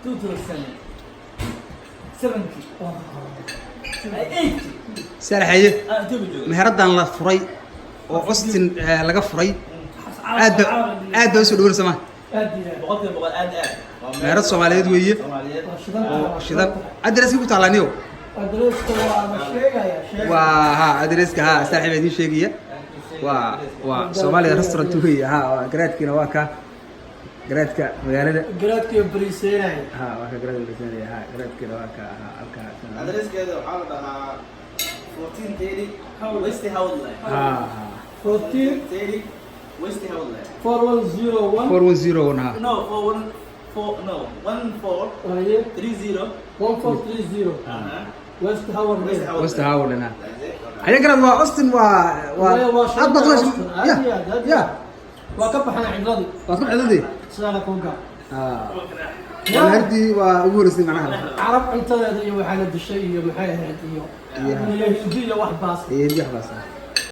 2070, 80. Saalaxaye. Ah, Ethiopia jooga. Meheradan la furay oo Austin laga furay, aad ba aad ba usoo dhaweyn somaa? Aad iyo aad. 100%, aad aad. Waa meel Meherad Soomaaliyeed weeye. Soomaaliyeed. Waa shidan. Oo shidan. Addresska ku taalaaniyo? Addresska waa la sheegaya, sheegaya. Waa ha, addresska ha, saaxiib idiin sheegaya. Waa Soomaaliya restaurant weeye. Ha, waa garaadkiina, waa ka garaadka magaalada. Garaadkiyo bariiseynaya. Ha, waa ka garaadka bariiseynaya. Ha, garaadkiina waa ka, ha, halka. Addresskeeda waxaa la dhahaa 1430 West Howard Lane. Ha ha. 14 30 West Howard Lane. 4101. 4101, ha. No, 414, no, 14 Haye. 30. 1430 West Howard West Lane. Howard. West Howard Lane, ha. Haye garaad, waa Austin, waa waa aad baad Austin. Aad ya iyo aad, aad iyo ya aad. Waa ka baxnay cidladii. Waad ku xidadii. Sidaana kuu gaa. Ha, waa meheradii waa ugu horeysay macnaha. Carab cuntadeeda iyo waxaana dishay iyo maxay ahayd iyo iyo iyo Hindi iyo wax baas. Iyo hindi waxbaas.